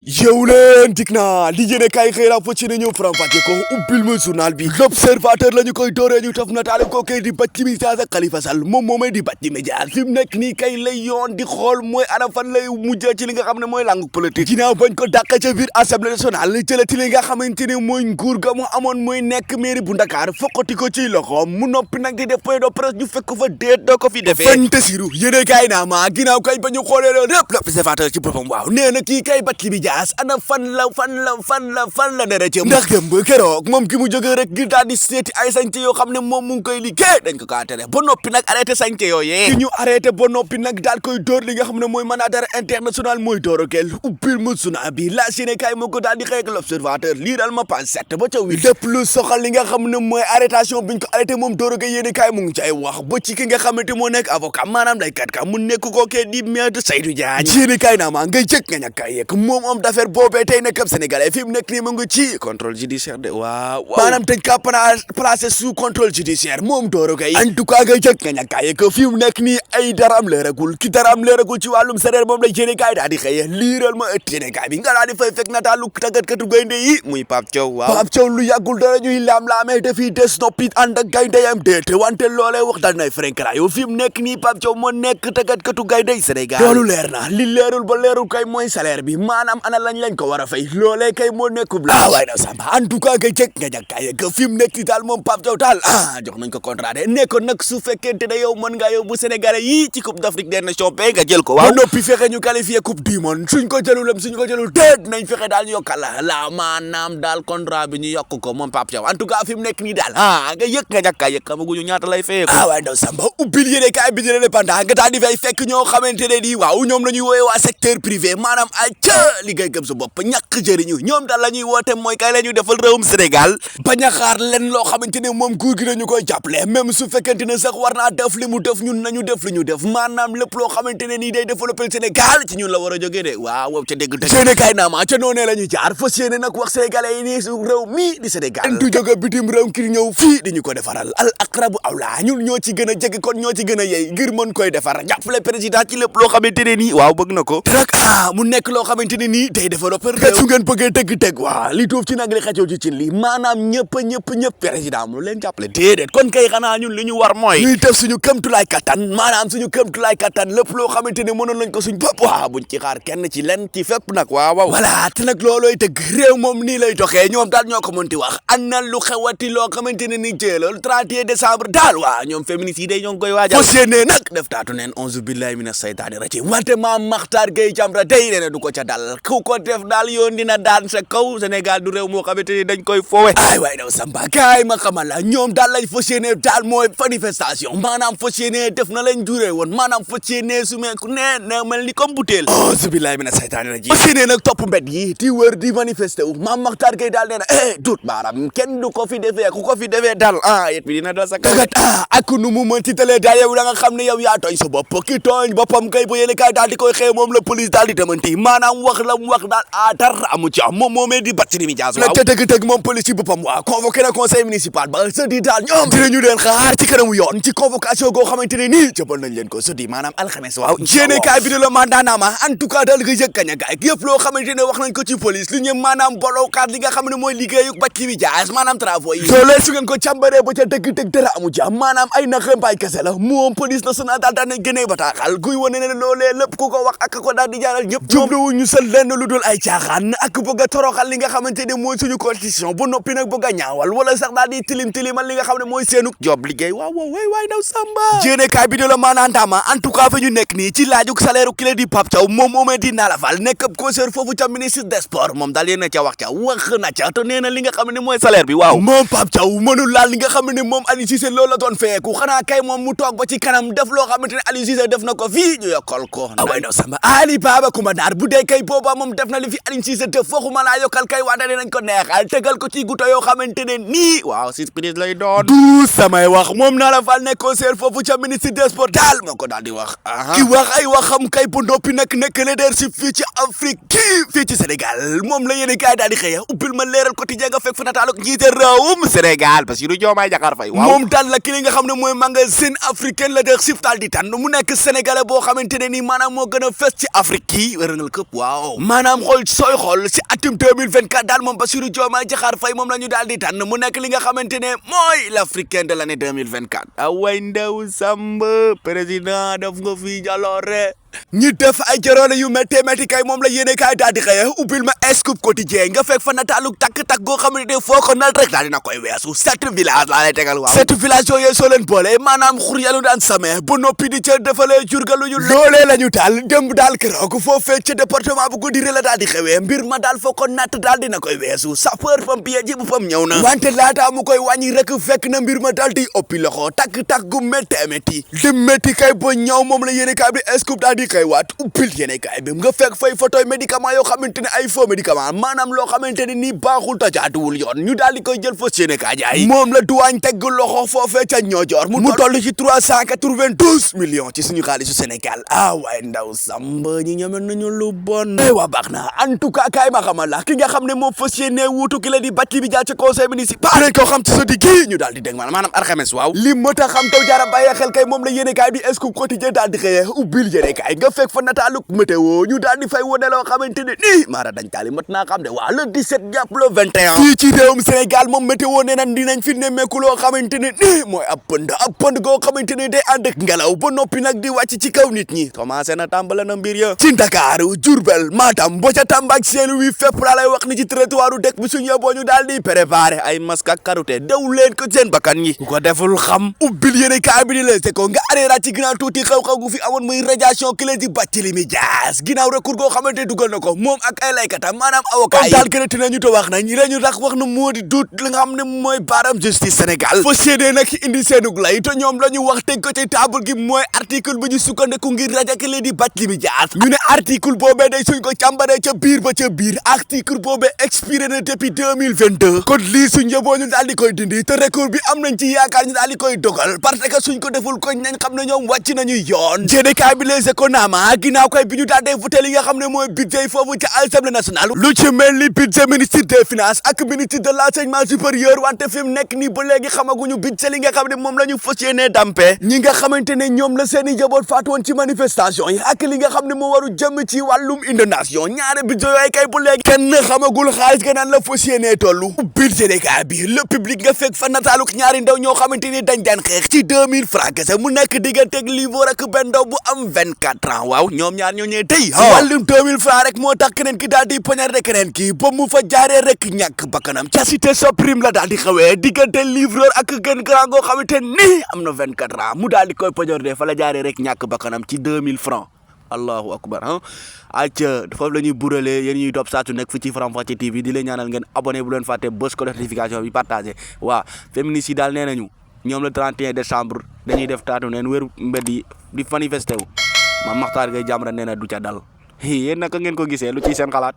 yow leen dig naa li yéene kaay xëy na fa ci ne ñëw faram-fàcce ko ubbil ma journal bi l'observateur la ñu koy dooree ñu taf nataale ko kay di Barthélémy Dias ak Khalifa Sall moom moomay di Barthélémy Dias fi mu nekk nii kay lay yoon di xool mooy ana fan lay mujjee ci li nga xam ne mooy langue politique ginnaaw bañ ko dàqee ca biir assemblée nationale jëlati li nga xamante ne mooy nguur ga mu amoon mooy nekk mairie bu Dakar fokkati ko ci loxoom mu noppi nag di def point de presse ñu fekk fa déet doo ko fi defee fantasiru yéene kaay naa ma ginnaaw kay ba ñu xoolee loolu lépp l'observateur ci boppam waaw nee na kii kay Barthélémy Dias ana fan la dara ci ndax démb keroog moom ki mu jógee rek ngir daal di seeti ay sañte yoo xam ne moom mu ngi koy liggéey dañ ko kaa tere ba noppi nag arrêté sañte yooyee ki ñu arrêté ba noppi nag daal koy dóor li nga xam ne mooy mandataire international mooy doorogel ubbil mu suna bi la Séné kaay moo ko daal di xëy ak l'observateur lii daal ma page 7 ba ca 8 lépp lu soxal li nga xam ne mooy arrêtation biñ ko arrêté moom doorogel yéene kaay mu ngi ci ay wax ba ci ki nga xamante moo nekk avocat maanaam lay kat ka mu nekk ko kee di maître Seydou Diagne yéene kaay naa maa ngay jëkk nga ñàkk kaay yegg moom homme d'affaires boobee tey nekkam sénégalais fi mu nekk nii mu ngi ci contrôle judiciaire de waaw maanaam dañ kaa placé sous contrôle judiciaire moom Doro Gueye en tout cas nga jëkk nga ñàkkaay que fi mu nekk nii ay daraam leeragul ki daraam leeragul ci wàllum salaire moom la yéene kaay daal di xëye liiral ma ëtt yéene kaay bi nga daal di fay fekk nataalu tàggatkatu gaynde yi muy Pape Thiaw waaw Pape Thiaw lu yàggul dara ñuy laam-laamee dafiy des noppi ànd ak gayndeyam déete wante loolee wax dal nay frenkra yow fi mu nekk nii Pape Thiaw moo nekk tàggatkatu gaynde Sénégal loolu leer na li leerul ba leerul kay mooy salaire bi maanaam ana lañ ko war a fay loolee kay moo nekkub la waaye na samba en tout cas nga jëkk nga jàkkaay que fi mu nekk daal moom Pape Thiaw daal jox nañ ko contrat de nekkoon nag su fekkente ne yow mën ngaa yóbbu Sénégalais yi ci coupe d'Afrique des nations pay nga jël ko waaw noppi fexe ñu qualifié coupe du monde suñ ko jëlul déet nañ fexe daal ñu yokkal la maanaam daal contrat bi ñu yokk ko moom Pape Thiaw en tout cas fi mu nekk nii daal nga yëg nga jàkkaay yëg xamaguñu ñaata lay fayee ko waaye na samba ubbil yéene kaay bi di l'Indépendant nga daal di fay fekk ñoo xamante ne di waaw ñoom la ñuy woowe waa secteur privé maanaam ay ca liggéey gëm sa bopp ñàkk jëriñu ñoom daal la ñuy woote mooy kay la ñuy defal réewum Sénégal bañ a xaar leen loo xamante ne moom nguur gi dañu koy jàppale même su fekkente ne sax war naa def li mu def ñun nañu def li ñu def maanaam lépp loo xamante ne nii day développé Sénégal ci ñun la war a jógee de waaw ca dégg dëgg kay naa ma ca noonee la ñu jaar fas yéene nag wax sénégalais yi nii su réew mi di Sénégal du jóge bitim réew ngir ñëw fii di ñu ko defaral al aqrabu awla ñun ñoo ci gën a jege kon ñoo ci gën a yey ngir mën koy defar jàppale président ci lépp loo xamante ne nii waaw bëgg na ko rek mu nekk loo xamante ne nii day développé su ngeen bëggee dëgg-dëgg waaw li tuuf ci nag li xëccoo ci cin li maanaam ñëpp président mu leen jàppale déedéet kon kay xanaa ñun li ñu war mooy ñuy def suñu këmtulaay kattan maanaam suñu këmtulaay kattan lépp loo xamante ne mënoon lañ ko suñ bopp waaw buñ ci xaar kenn ci len ci fépp nag waaw voilà te nag loolooy dëgg réew moom nii lay doxee ñoom daal ñoo ko mënti wax an na lu xewati loo xamante ne ni jëlal 31 décembre daal waaw ñoom féministes yi day ñoo ngi koy waajal fas yéene nag def taatu neen 11 billahi mina saytaani rajim wante Mame Makhtar Gueye Jamra day nee na du ko ca dal ku ko def daal yoon dina daan sa kaw Sénégal du réew moo xamante ni dañ koy foowe ay waay daw samba kaay ma xamal la ñoom daal lañ fas yéene daal mooy manifestation maanaam fas yéene def na lañ juree woon maanaam fas yéene sumeeku ne mel ni comme butéel auzu billahi mina saytaani rajim fas yéene nag topp mbedd yi di wër di manifesté wu Mame Makhtar Gueye daal nee na dut baaram kenn du ko fi defee ku ko fi defee daal yet bi dina dal sa kaw ak nu mu mën ci télé daal yow da nga xam ne yow yaa tooñ sa bopp ki tooñ boppam kay bu yéene kaay daal di koy xëy moom la police daal di demanti maanaam wax la mu wax daal dara amu ci moom moomee di Barthélémy Dias waaw ca dëgg-dëgg moom police ci boppam waaw convoqué na conseil municipal ba sëdi daal ñoom dinañu leen xaar ci kanamu yoon ci convocation goo xamante ne nii jëbal nañ leen ko sëdi maanaam alxames waaw yéene kaay bi de la mandat naama en tout cas daal nga yëg kañ a gaay yëpp loo xamante ne wax nañ ko ci police li ñu maanaam bolowkaat li nga xam ne mooy liggéeyu Barthélémy Dias maanaam travaux yi loolee su ngeen ko càmbaree ba ca dëgg-dëgg dara amu ci maanaam ay naxambaay kese la moom police nationale daal daan nañ gënee bataaxal guy wane ne loolee lépp ku ko wax ak ko daal di jaaral ñëpp jubluwu ñu sal lenn lu dul ay caaxaan ak bëgg a toroxal li nga xamante ne mooy suñu constitution bu noppi nag bëgg a ñaawal wala sax daal di tilimal li nga xam ne mooy seenu job liggéey waaw waay daw samba jéene kaay bi de la maanaantama en tout cas fa ñu nekk nii ci laajuk salaire ki la di Pape Thiaw moom moomee di Nala Fall nekk ab conseiller foofu ca ministre des sports moom daal yéen na ca wax na ca te nee na li nga xam ne mooy salaire bi waaw moom Pape Thiaw mënul laal li nga xam ne moom Aliou Cissé loolu la doon feeku xanaa kay moom mu toog ba ci kanam def loo xamante ne Aliou Cissé def na ko fii ñu yokkal ko away daw samba Ali Baba Coumba Dar bu dee kay booba moom def na li fi Aliou Cissé def fooxuma laa yokkal kay wante nañ ko neexal tegal ko ci guto yoo xamante ne nii waaw surprise lay doon du samay wax moom Nala Fall nekk conseiller foofu ca ministre des sports daal moo ko daal di wax ki wax ay waxam kay bu noppi nag nekk leadership fii ci Afrique kii fii ci Sénégal moom la yéene kaay daal di xëya ubbil ma leeral quotidien nga fekk fa nataaluk njiite réewum Sénégal parce que du Diomaye Diakhar Faye waaw moom daal la ki li nga xam ne mooy magasin africain leadership daal di tànn mu nekk sénégalais boo xamante ne nii maanaam moo gën a fës ci Afrique kii wérangal këpp waaw maanaam xool sooy xool si atum 2024 daal moom Bassirou Diomaye Diakhar Faye moom la ñu daal di tànn mu nekk li nga xamante ne mooy l'Africain de l'année 2024 away ndaw Samba président def nga fi jaloore ñi def ay jaroone yu métti métti kay moom la yéene kaay daal di xëye ubbil ma Scoop Quotidien nga fekk fa nataalu takk-takk goo xamante ne foo ko nal rek daal dina koy weesu 7 village laa lay tegal waaw 7 village yooyu soo leen boole maanaam xur yalu daan samee bu noppi di ca defalee jurgaluñu loolee la ñu taal démb daal keroog foofee ca département bu Goudiri la daal di xewee mbir ma daal foo ko natt daal dina koy weesu sapeur pompier ji bu fam ñëw na wante laataa mu koy wàññi rek fekk na mbir ma daal di oppi loxo takk-takk gu métti métti di métti kay ba ñëw moom la yéene kaay bi Scoop daal di koy waat uppil yéene kaay bi nga fekk fay photoy médicament yoo xamante ne ay faux médicament maanaam loo xamante ne nii baaxul ta jaatuwul yoon ñu daal di koy jël fas yéene kaay jaay moom la duwaañ tegg loxo foofee ca Niodior mu toll ci 392 millions ci suñu xaalisu Sénégal waaye ndaw Samba ñi ñeme nañu lu bon waa baax na en tout cas kaay ma xamal la ki nga xam ne moo fas yéene wuutu ki la di Bathily Badiane ca conseil municipal dañ ko xam ci sa digg ñu daal di dégg maanaam alxames waaw li moo tax xam taw jaara bàyyi xel kay moom la yéene kaay bi Scoop Quotidien daal di xëyee ubbil yéene kaay nga fekk fa nataaluk météo ñu daal di fay wone loo xamante ne nii maara dañ taali mat naa xam de waa le 17 jàpp le 21 fii ci réewum Sénégal moom météo nee na dinañ fi nemmeeku loo xamante ne nii mooy ab pënd goo xamante ne day ànd ak ngelaw ba noppi nag di wàcc ci kaw nit ñi commencé na tàmbale na mbir ya ci Ndakaaru Diourbel Matam ba ca Tamba ak Saint-Louis fépp laa lay wax ni ci territoire dëkk bi suñu yeboo ñu daal di préparé ay masque ak karité daw leen ko seen bakkan ñi ku ko deful xam ubbil yéene kaay bi di leese ko nga areera ci ginnaaw tuuti xew-xew gu fi amoon muy radiation ki la di Bathily Badiane ginnaaw recours goo xamante dugal na ko moom ak ay laykatam maanaam avocat yi daal gënati nañu te wax nañ la ñu tax wax na moo di duut li nga xam ne mooy baaram justice Sénégal fa séedee nag indi seenug lay te ñoom la ñu wax teg ko ci table gi mooy article bi ñu sukkandiku ngir rajaki leen di Bathily Badiane ñu ne article boobee day suñ ko càmbaree ca biir ba ca biir article boobee expiré na depuis 2022 kon lii suñ yëboo ñu daal di koy dindi te recours bi am nañ ci yaakaar ñu daal di koy dogal parce que suñ ko deful ko nañ xam ne ñoom wàcc nañu yoon jédekaay bi les économes ginnaaw koy bi ñu daal di voté li nga xam ne mooy budget foofu ca Assemblée nationale lu ci mel ni budget ministre des finances ak ministre de l'enseignement supérieur wante fi mu nekk nii ba léegi xamaguñu budget li nga xam ne moom la ñu fas yéenee dampe ñi nga xamante ne ñoom la seeni njaboot faatu woon ci manifestation yi ak li nga xam ne moo waru jëm ci wàllum inondation ñaare budget yooyu kay ba léegi kenn xamagul xaalis ga naan la fas yéenee tollu budget Sénégal bi le public nga fekk fa nataalu ñaari ndaw ñoo xamante ni dañ daan xeex ci 2000 francs kese mu nekk digganteeg Livor ak benn ndaw bu am 24 ans waaw ñoom ñaar ñoo ñëwee tey wàllum 2000 francs rek moo tax keneen ki daal di poñarde keneen ki ba mu fa jaaree rek ñàkk bakkanam ca cité Soprim la daal di xawee diggante livreur ak gën grand goo xamante ni am na 24 ans mu daal di koy poñarde fa la jaaree rek ñàkk bakkanam ci 2000 francs allahu akbar acca foofu la ñuy buralee yéen ñuy topp saa su nekk fi ci Faram Facce TV di leen ñaanal ngeen abonné bu leen fàtte bës ko notification bi partagé waa féministes yi daal nee nañu ñoom le 31 décembre dañuy def taatu neen wër mbedd yi di manifesté wu Mame Makhtar Gueye Jamra nee na du ca dal yéen naka ngeen ko gisee lu ciy seen xalaat